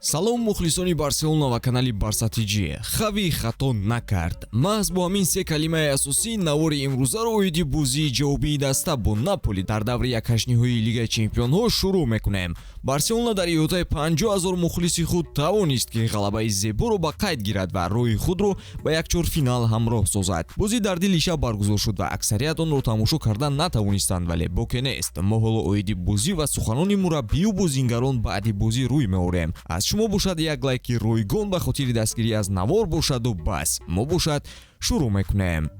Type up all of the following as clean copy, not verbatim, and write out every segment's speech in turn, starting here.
Салом, мухлисони Барселона ва канали Барса ТЖ. Хави хато накард. Маҳз бо ҳамин се калимаи асосӣ навори имрӯзаро оиди бозии ҷавобии даста бо Наполи дар даври якҳаштниҳоии Лигаи чемпионҳо шурӯъ мекунем. Барселона дар иҳотаи 50 000 мухлиси худ тавонист, ки ғалабаи зеборо ба қайд гирад ва роҳи худро ба якчорфинал ҳамроҳ созад. Бозӣ дар дили шаб баргузор шуд ва аксарият онро тамошо кардан натавонистанд, вале боке нест. Мо ҳоло оиди бозӣ ва суханони мураббию бозингарон баъди бозӣ рӯй меорем. Аз шумо бошад як лайки ройгон ба хотири дастгирӣ аз навор бошаду бас. Мо бошад шурӯъ мекунем.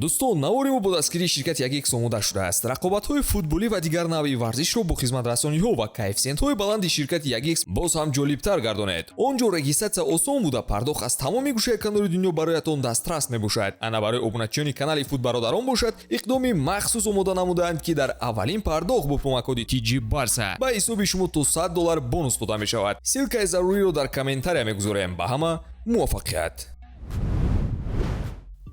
Дӯстон, навори мо бо дастгирии ширкати Ягикс омода шудааст. Рақобатҳои футболӣ ва дигар навъи варзишро бо хизматрасониҳо ва коэффисиентҳои баланди ширкати Ягикс боз ҳам ҷолибтар гардонед. Он ҷо регистратсия осон буда, пардохт аз тамоми гӯшаи канори дунё бароятон дастрас мебошад. Ана барои обуначиёни канали Футбародарон бошад, иқдоми махсус омода намудаанд, ки дар аввалин пардохт бо промокоди TG Барса ба ҳисоби шумо то 100 доллар бонус дода мешавад. Ссылкаи заруриро дар комментария мегузорем. Ба ҳама муваффақият!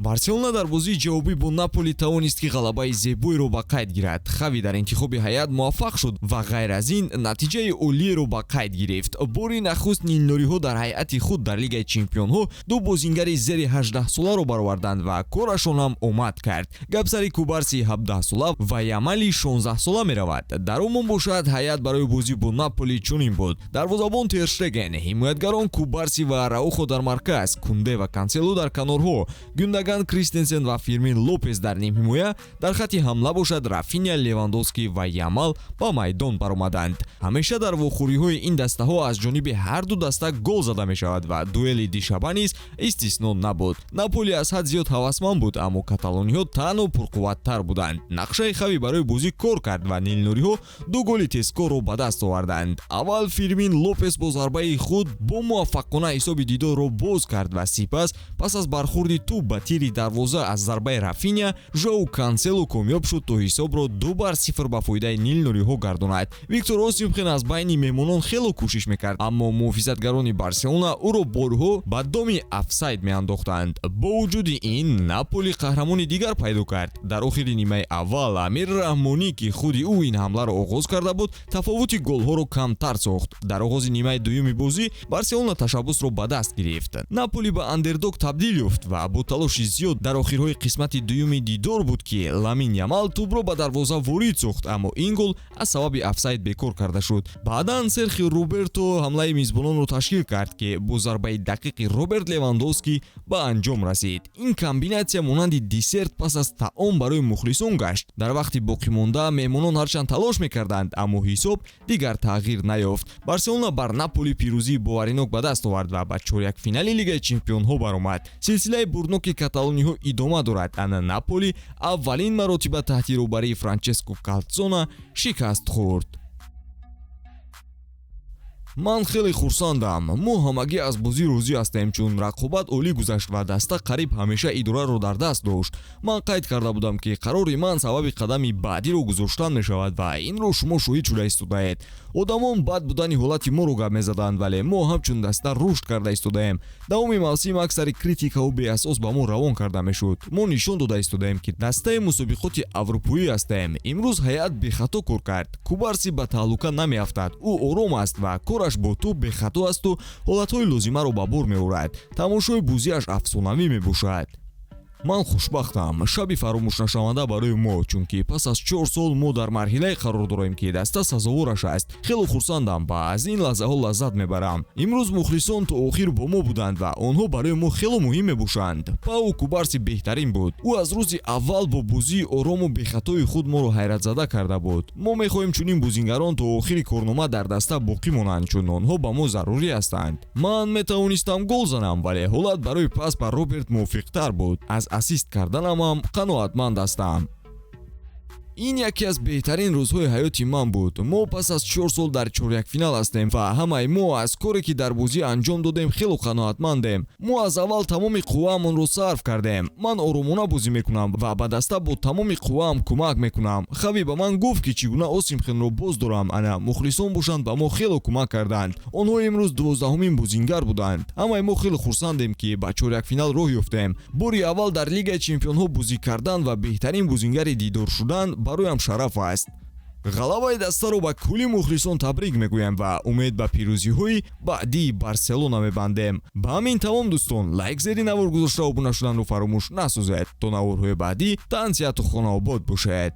Барселона дар бозии ҷавобӣ бо Наполи тавонист, ки ғалабаи зебоеро ба қайд гирад. Хави дар интихоби ҳайат муваффақ шуд ва ғайр аз ин натиҷаи олиеро ба қайд гирифт. Бори нахуст нилнуриҳо дар ҳайати худ дар Лигаи чемпионҳо ду бозингари зери 18-соларо бароварданд ва корашон ҳам омад кард. Гап сари Кубарси 17-сола ва Ямали 16-сола меравад. Дар умум бошад, ҳайат барои бозӣ бо Наполи чунин буд: дарвозабон Тер Штеген, ҳимоятгарон Кубарси ва Араухо дар марказ, Кунде ва Кансело дар канорҳо, Гюндаган, Кристенсен ва Фирмин Лопес дар нимҳимоя, дар хатти ҳамла бошад Рафиня, Левандовский ва Ямал ба майдон баромаданд. Ҳамеша дар вохӯриҳои ин дастаҳо аз ҷониби ҳарду даста гол зада мешавад ва дуэли дишаба низ истисно набуд. Наполи аз ҳад зиёд ҳавасманд буд, аммо каталониҳо танҳо пурқувваттар буданд. Нақшаи Хави барои бозӣ кор кард ва нилнуриҳо ду голи тезкорро ба даст оварданд. Аввал Фирмин Лопес бо зарбаи худ бо муваффақона ҳисоби дидорро боз кард ва сипас, пас аз бархӯрди тӯб ба тири дарвоза аз зарбаи Рафиня, Жоу Кансело комёб шуд, то ҳисобро 2-0 ба фоидаи нилнуриҳо гардонад. Виктор Осимхен аз байни меҳмонон хело кӯшиш мекард, аммо муҳофизатгарони Барселона ӯро борҳо ба доми офсайд меандохтанд. Бо вуҷуди ин Наполи қаҳрамони дигар пайдо кард. Дар охири нимаи аввал Амир Раҳмонӣ, ки худи ӯ ин ҳамларо оғоз карда буд, тафовути голҳоро камтар сохт. Дар оғози нимаи дуюми бозӣ Барселона ташаббусро ба даст гирифт. Наполи ба андердог табдил ёфт ва бо талоши зиёд дар охирҳои қисмати дуюми дидор буд, ки Ламин Ямал тӯбро ба дарвоза ворид сохт, аммо ин гол аз сабаби офсайд бекор карда шуд. Баъдан Серхио Роберто ҳамлаи мизбононро ташкил кард, ки бо зарбаи дақиқи Роберт Левандовский ба анҷом расид. Ин комбинатсия монанди десерт пас аз таом барои мухлисон гашт. Дар вақти боқимонда меҳмонон ҳарчанд талош мекарданд, аммо ҳисоб дигар тағйир наёфт. Барселона бар Наполи пирӯзии боваринок ба даст овард ва ба чорякфинали Лигаи чемпионҳо баромад. Силсилаи бурдноки каталониҳо идома дорад. Ана Наполи аввалин маротиба таҳти роҳбарии Франческо Калцона шикаст хӯрд. Ман хеле хурсандам. Мо ҳамагӣ аз бозӣ розӣ ҳастем, чун рақобат олӣ гузашт ва даста қариб ҳамеша идораро дар даст дошт. Ман қайд карда будам, ки қарори ман сабаби қадами баъдиро гузоштан мешавад ва инро шумо шоҳид шуда истодаед. Одамон бад будани ҳолати моро гап мезаданд, вале мо ҳамчун даста рушд карда истодаем. Давоми мавсим аксари критикаҳо беасос ба мо равон карда мешуд. Мо нишон дода истодаем, ки дастаи мусобиқоти аврупоӣ ҳастем. Имрӯз ҳайат бехато кор кард. Кубарси ба таҳлука намеафтад, ӯ ором аст ва кораш бо тӯб бехато асту ҳолатҳои лозимаро ба бор меорад. Тамошои бозиаш афсонавӣ мебошад. Ман хушбахтам. Шаби фаромӯшнашаванда барои мо, чунки пас аз 4 сол мо дар марҳилае қарор дорем, ки даста сазовораш аст. Хело хурсандам ва аз ин лаҳзаҳо лаззат мебарам. Имрӯз мухлисон то охир бо мо буданд ва онҳо барои мо хело муҳим мебошанд. Пау Кубарси беҳтарин буд. Ӯ аз рӯзи аввал бо бозии орому бехатои худ моро ҳайратзада карда буд. Мо мехоҳем чунин бозингарон то охири корнома дар даста боқӣ монанд, чун онҳо ба мо зарурӣ ҳастанд. Ман метавонистам гол занам, вале ҳолат барои пас ба Роберт мувофиқтар буд. Аз ассист карданамам қаноатманд ҳастам. Ин яке аз беҳтарин рӯзҳои ҳаёти ман буд. Мо пас аз 4 сол дар чорякфинал ҳастем ва ҳамаи мо аз коре, ки дар бозӣ анҷом додем, хело қаноатмандем. Мо аз аввал тамоми қувваамонро сарф кардем. Ман оромона бозӣ мекунам ва ба даста бо тамоми қувваам кӯмак мекунам. Хави ба ман гуфт, ки чӣ гуна Осимхенро боз дорам. Ана мухлисон бошанд, ба мо хело кӯмак карданд. Онҳо имрӯз 12-ҳумин бозингар буданд. Ҳамаи мо хеле хурсандем, ки ба чорякфинал роҳ ёфтем. Бори аввал дар Лигаи чемпионҳо бозӣ кардан ва беҳтарин бозингари дидор шудан бароям шараф аст. Ғалабаи дастаро ба кулли мухлисон табрик мегӯям ва умед ба пирӯзиҳои баъдии Барселона мебандем. Ба ҳамин тамом, дӯстон. Лайк зери навор гузошта, обуна шуданро фаромӯш насозед. То наворҳои баъдӣ тан сиҳату хонаобод бошед.